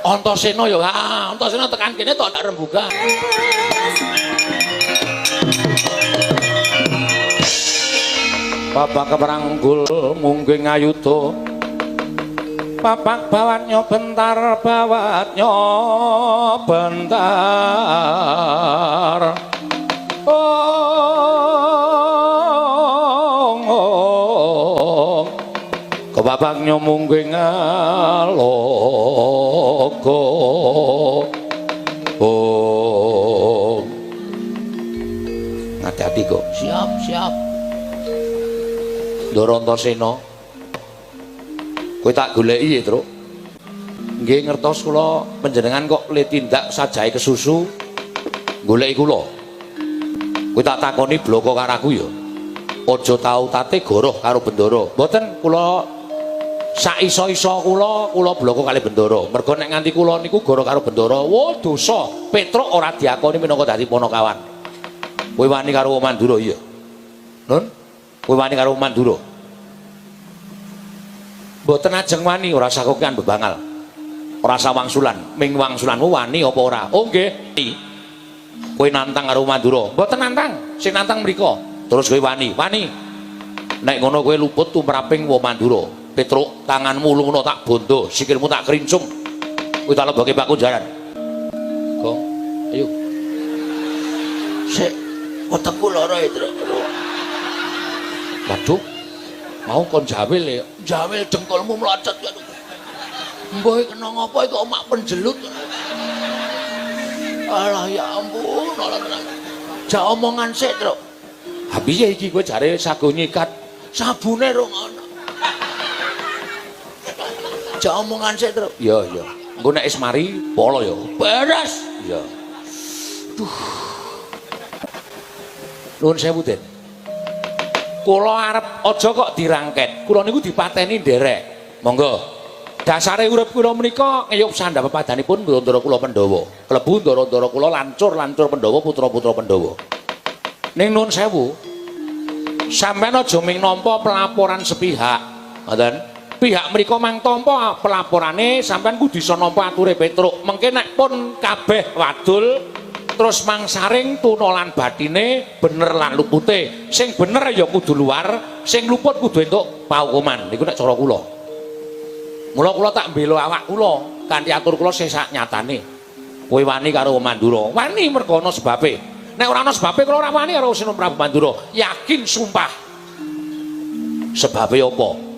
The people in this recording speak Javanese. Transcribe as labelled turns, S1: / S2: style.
S1: Antasena ya, ah, Antasena tekan kene tok tak rembugan. Bapak keperanggul mungging ayuda. Papak bawatnya bentar, bawatnya bentar. Oh, oh. Kebabaknya mungging aloga. Oh. Hati-hati kok. Siap, siap. Ndara Antasena. Kowe tak goleki ya, Truk. Nggih ngertos kula panjenengan kok le tindak sajahe kesusu goleki kula. Kowe tak takoni bloko karo aku ya. Aja tau tate goroh karo Bendara. Mboten kula sak iso-iso kula kula bloko kali Bendara. Mergo nek nganti kula niku goroh karo Bendara, wah dosa. Petruk ora diakoni minangka dadi panakawan. Kowe wani karo Mandura iya. Nun, kowe wani karo Mandura. Mboten ajeng wani ora sakokean bebangal. Ora sawangsulan, ming wangsulanmu wani apa ora? Oh nggih. Kowe nantang karo Mandura. Mboten nantang, sing nantang mriko. Terus kowe wani, wani. Nek ngono kowe luput tumraping wong Mandura. Petruk, tanganmu ngono tak bondo, sikilmu tak krincung. Kowe tak leboke pakunjaran. Gong, ayo.
S2: Sik, wetengku lara ya, Truk.
S1: Waduh. Mau kon jawil ya.
S2: Jawil dengkulmu mlocot. Mbah kena ngopo iki kok mak penjelut. Alah ya ampun, ora tenang. Jak omongan sik, Truk.
S1: Ha piye iki kowe jare sago nyikat
S2: sabune rong ana. Jak omongan sik, Truk.
S1: Iya, iya. Engko nek wis mari polo ya.
S2: Beres.
S1: Iya. Duh. Nuwun sewu, Den. Kula arep aja kok dirangket. Kula niku dipateni nderek. Monggo. Dasare urip kula menika ngeyup sandhap pepadanipun ndara kula Pandhawa. Klebu ndara-ndara kula lancur-lancur Pandhawa, putra-putra Pandhawa. Ning nuwun sewu. Sampeyan aja ming nampa pelaporan sepihak. Ngoten. Pihak mriku mang tampa pelaporane, sampeyan kudu iso nampa ature Petruk. Mengke nek pun kabeh wadul terus mangsaring tuna lan batine bener lan lupute. Sing bener ya kudu luar, sing luput kudu entuk paukuman. Niku nek cara kula. Mula kula tak mbela awak kula kanthi atur kula sing sak nyatane. Kowe wani karo Mandura? Wani mergo ana sebabe. Nek ora ana sebabe kula ora wani karo Sinun Prabu Mandura. Yakin sumpah. Sebabe apa?